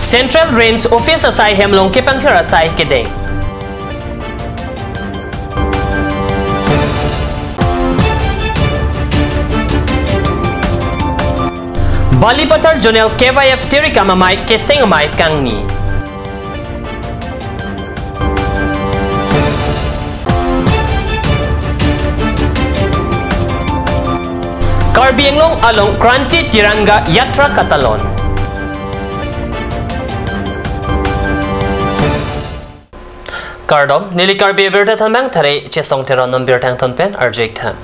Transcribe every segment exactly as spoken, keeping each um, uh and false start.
Central Range Office asai hem along kepangthir asai kedeng. Balipathar Zonal K Y F tirikam amei keseng amei kangni. Karbi Anglong along Kranti Tiranga Yatra katalon. Kardom, neli Karbi Abirta Thanbang Thare Chesong Teron non birta angton pen arju-ik tha.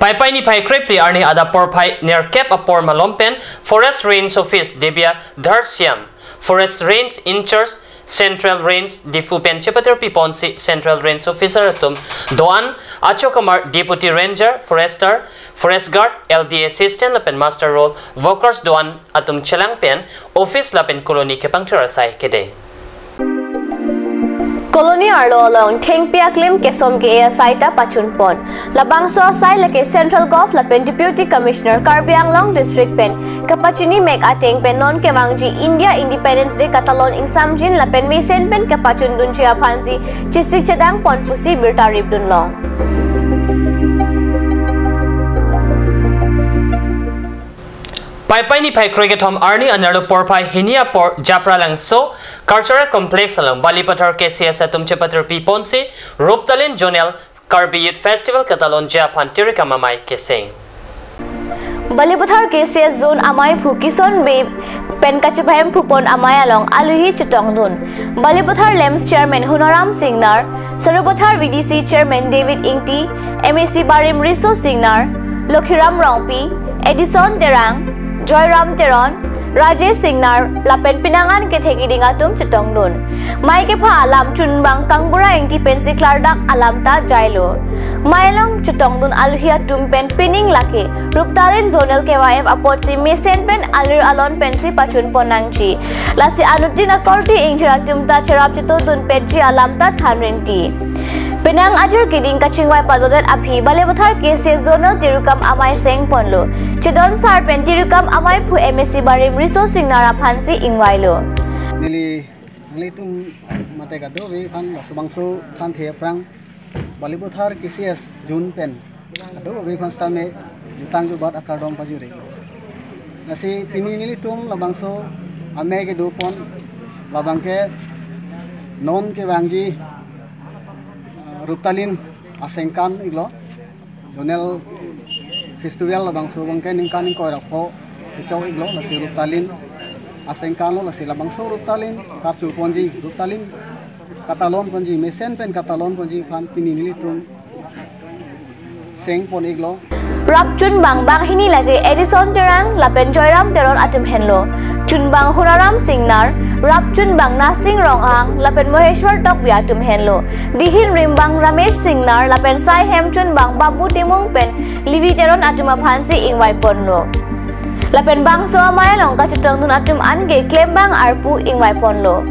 Paipai niphai krephli arni adap porphai nerkep apor malom pen Forest Range Office Debia Dharsiam, Forest Range in-charge, Central Range Diphu pen chepatirpi ponsi Central Range Officer atum do-an, achokamar Deputy Ranger, Forester, Forest Guard, L D A Assistant lapen Muster Roll Workers do-an atum chelang pen office lapen colony kepangthir asai kedeng. Colony arlo along thengpi aklim kesom ke-e asai ta pachun pon. Labangso asai lake Central Govt lapen Deputy Commissioner Karbi Anglong District pen kapachini mek ateng pen non kevangji India Independence Day katalon ingsamjin lapen mesen pen kapachundunji aphansi chesik chedang pon pusi birta ripdun long. Paipai niphai krekethom arni anerlo porphai hini apor Japralangso Cultural Complex along Balipathar K C S atum chepatirpi ponsi Ruptalin Zonal Karbi Youth Festival katalonji aphan tirikam amei keseng. Balipathar K C S Zone ameiphu Kison Bey pen kachepahemphu pon amei along aluhi chetongdun. Balipathar LAMPS Chairman Hunaram Singnar, Sarupathar V D C Chairman David Ingti, M A C Barim Riso Singnar, Lokhiram Rongpi, Edison Terang, Joyram Teron, Rajesh Singnar lapen pinangan kethek kiding atum chetongdun. Mei kepha alam chunbang Kangbura Ingti pensi klardak alam ta jailo. Mei along chetongdun aluhi atum pen pining lake Ruptalin Zonal K Y F apotsi mesen pen alir alon pensi pachun pon nangji. Lasi anuttin akorte ingjir atum ta cherap chetongdun petji alam ta than rinti. Penang ajir kiding kachingvai padodet aphi Balipathar K C S Zonal tirikam amei seng ponlo. Chedon sar pen tirikam ameiphu M A C Barim Riso Singnar aphansi ingvailo. Neli nanglitum mate kadokave aphan laso bangso thanthe aphrang Balipathar K C S Zone pen kadokave aphan sitame jutang jubat akardom pajir-ik. Lasi pini nelitum labangso amei kedo pon labang ke non kevangji, ah, Ruptalin asengkan-iklo. Zonal Festival labangso abang ke ningkan ingkoi ra pho kechok-iklo, lasi Ruptalin asengkanlo, lasi labangso Ruptalin karchu ponji, Ruptalin katalon ponji, mesen pen katalon ponji aphan pini nelitum seng pon-iklo. Rap chunbang banghini lake Edison Terang lapen Joyram Teron atum henlo. Chunbang Hunaram Singnar, rap chunbang Nasing Ronghang lapen Moheshwar Tokbi atum henlo. Dihin rimbang Ramesh Singnar lapen sai hem chunbang Babu Timung pen Livi Teron atum aphansi ingvai ponlo. Lapen bangso amei along kachetongdun atum anke klembang arpu ingvai ponlo.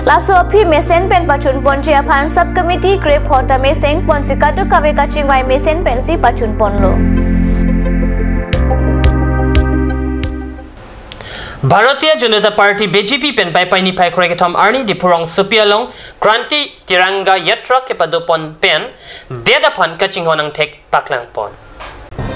Laso aphi mesen pen pachun ponji aphan sub committee krepho ta mesen ponsi kadokave kachingvai mesen pensi pachun ponlo. Bharatiya Janata Party, B J P pen Paipai niphai krekethom arni Diphu rongsopi along Kranti Tiranga Yatra kepado pon pen det aphan kachinghon angthek paklang pon.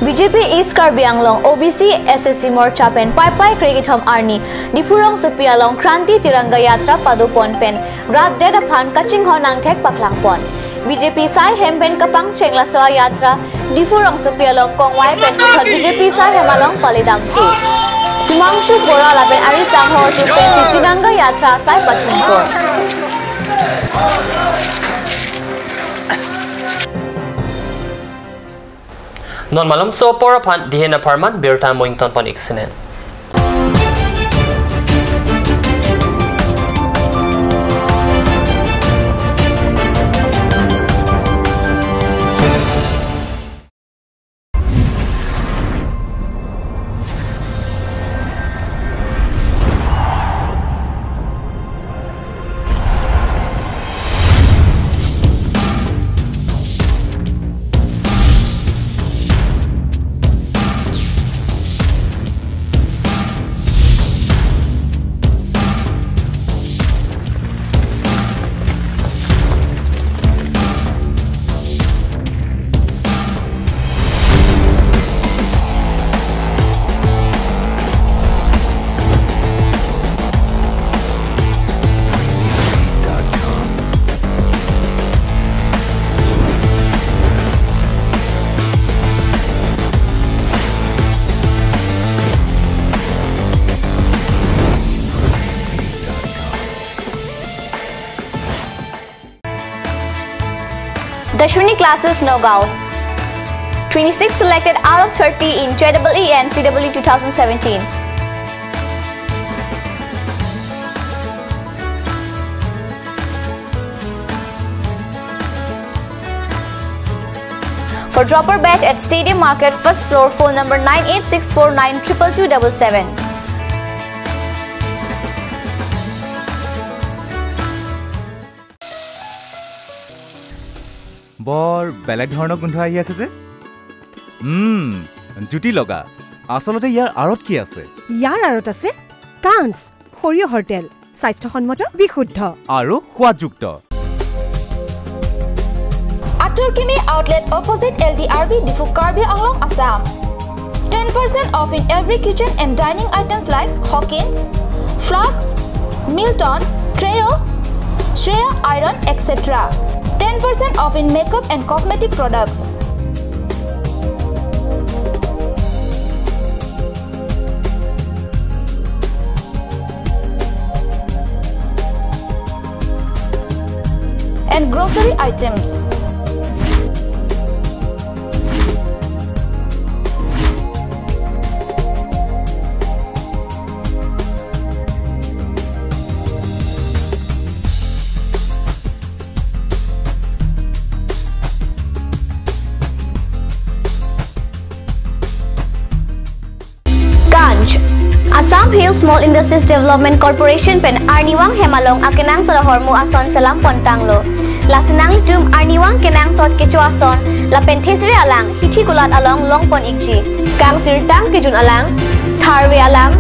B J P East Karbi Anglong O B C S S C Morcha pen Paipai krekethom arni Diphu rongsopi along Kranti Tiranga Yatra pado pon pen rat det aphan kachinghon angthek paklang pon. B J P sai hem pen kapangcheng laso ayatra Diphu rongsopi along kongvai pen puthot B J P sai hem along pale damthe. Simangshu Bora lapen ari sangho atum pensi Tiranga Yatra sai pachun pon. Non malomso apor aphan dihin apharman birta mo ington pon-ik sinen. Ashwini Classes, Nagaon. Twenty-six selected out of thirty in J E E and C E E two thousand seventeen. For dropper batch at Stadium Market, first floor, phone number nine eight six four nine triple two double seven. বৰ বেলেগ ধৰণৰ গোন্ধ আহি আছে যে। উম, জুতি লগা। আচলতে ইয়াৰ আঁৰত কি আছে? ইয়াৰ আঁৰত আছে কাঞ্চ, সৰিয়হৰ তেল, স্বাস্থ্যসন্মত, বিশুদ্ধ। আৰু সোৱাদযুক্ত। Atur Kimi Outlet, opposite L D R B, Diphu, Karbi Anglong, Assam. Ten percent off in every kitchen and dining items like Hawkins, Flux, Milton, Trio, Shreya Iron, et cetera. Ten percent off in makeup and cosmetic products. And grocery items. Kanj. Assam Hill Small Industries Development Corporation pen arnivang hem along akenangsot ahormu ason selam pon tanglo. Lasi nanglitum arnivang kenangsot kecho ason lapen thesere alang hithi kulat along long pon ikji. Kangsirtang kejun alang, tharve alang,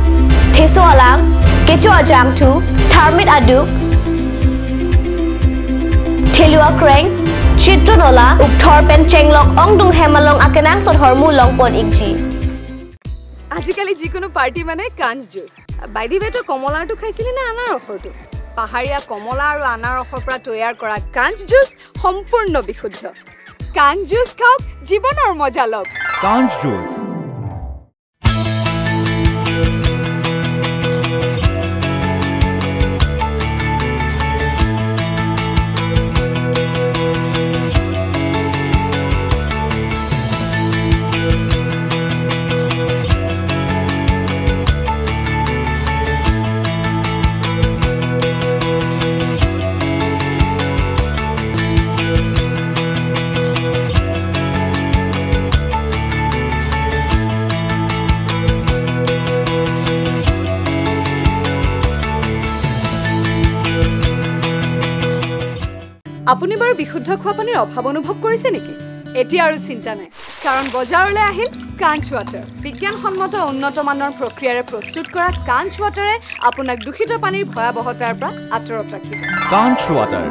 theso alang, kecho ajangthu, tharmit aduk, thelu akreng, chitro nola, ukthor pen chenglok ongdung hem along akenangsot ahormu long pon ikji. আজিকালি যিকোনো পাৰ্টি মানে কাঞ্চ juice. By the ৱে, তই কমলাৰটো খাইছিলি নে আনাৰসৰটো? পাহাৰীয়া কমলা আৰু আনাৰসৰ পৰা তৈয়াৰ কৰা কাঞ্চ জুচ সম্পূৰ্ণ বিশুদ্ধ। কাঞ্চ জুচ খাওক, জীৱনৰ মজা লওক। কাঞ্চ জুচ। আপুনি বাৰু বিশুদ্ধ খোৱা পানীৰ অভাৱ অনুভৱ কৰিছে নেকি? এতিয়া আৰু চিন্তা নাই, কাৰণ বজাৰলৈ আহিল কাঞ্চ ৱাটাৰ। বিজ্ঞানসন্মত উন্নত মানৰ প্ৰক্ৰিয়াৰে প্ৰস্তুত কৰা কাঞ্চ ৱাটাৰে আপোনাক দূষিত পানীৰ ভয়াৱহতাৰ পৰা আঁতৰত ৰাখিব। কাঞ্চ water.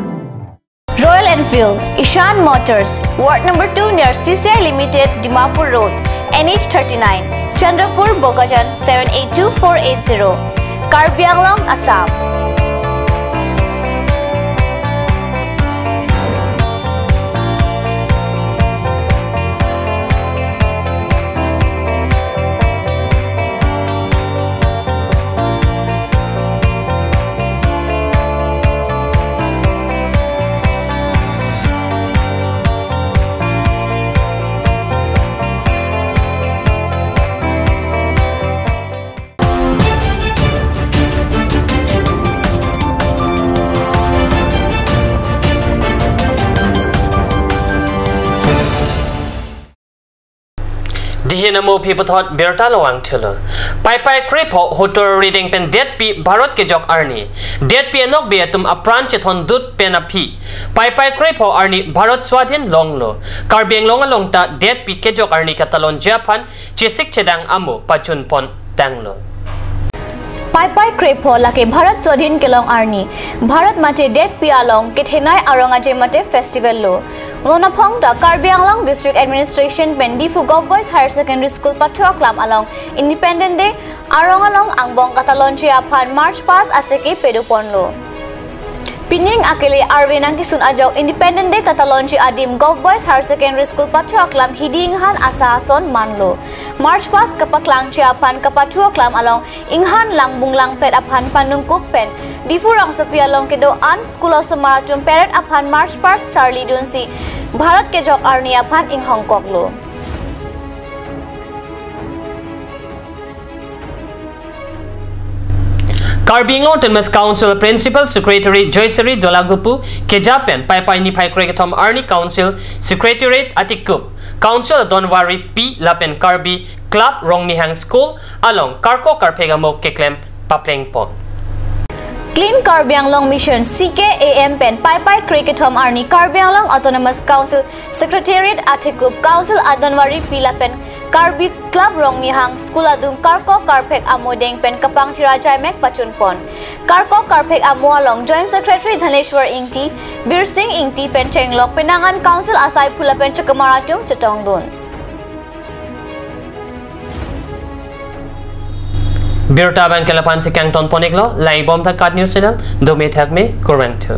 Royal Enfield, Ishan Motors, Ward number two near C C I Limited, Dimapur Road, N H thirty-nine, Chandrapur, Bokajan, seven eight two four eight zero, Karbi Anglong, Assam. Dihin amo aphi puthot birta long vangthulo. Paipai krepho hotur rideng pen detpi Bharat kejok arni. Detpi enokbe atum apran chethondut pen aphi Paipai krepho arni Bharat Swadhin longlo. Karbi Anglong along ta detpi kejok arni katalonji aphan chesik chedang amo pachun pon tanglo. Paipai krepho lake Bharat Swadhin kelong arni. Bharat mate detpi along kethenei arong aje mate festival lo. Lonaphong ta Karbi Anglong District Administration pen Diphu Govt Boys Higher Secondary School pathu aklam along Independence Day arong along angbong katalonji aphan March past aseke pedo ponlo. Pining akele arve nangkesun ajok Independent Day katalonji adim Govt Boys Higher Secondary School pathu aklam Hidi Inghan asa ason manlo. March past kapaklangji aphan kapathu aklam along inghan langbung langpet aphan panungkuk pen Diphu rongsopi along kedo-an school osomar atum parade aphan march past charlidunsi Bharat kejok arni aphan inghongkoklo. Karbi Anglong Autonomous Council Principal Secretary Joysari Dolagupu keja pen Paipai niphai krekethom arni Council Secretariat atikup, Council adonvari pi lapen Karbi Club Rongnihang School along karkok karphek amo keklem paplengpon. Clean Karbi Anglong Mission, C K A M pen Paipai krekethom arni Karbi Anglong Autonomous Council Secretariat atikup, Council adonvari pi lapen Karbi Club Rongnihang School adung karkok karphek amo deng pen kapangthir ajaimek pachunpon. Karkok karphek amo along Joint Secretary Dhaneshwar Ingti, Birsing Ingti pen chenglok penang an Council asaiphu lapen chokomar atum chetongdun. Birta abangke laphan si kangtonpon-iklo, langdunbom tha KAT News Channel, dome thakme, kurvangthu.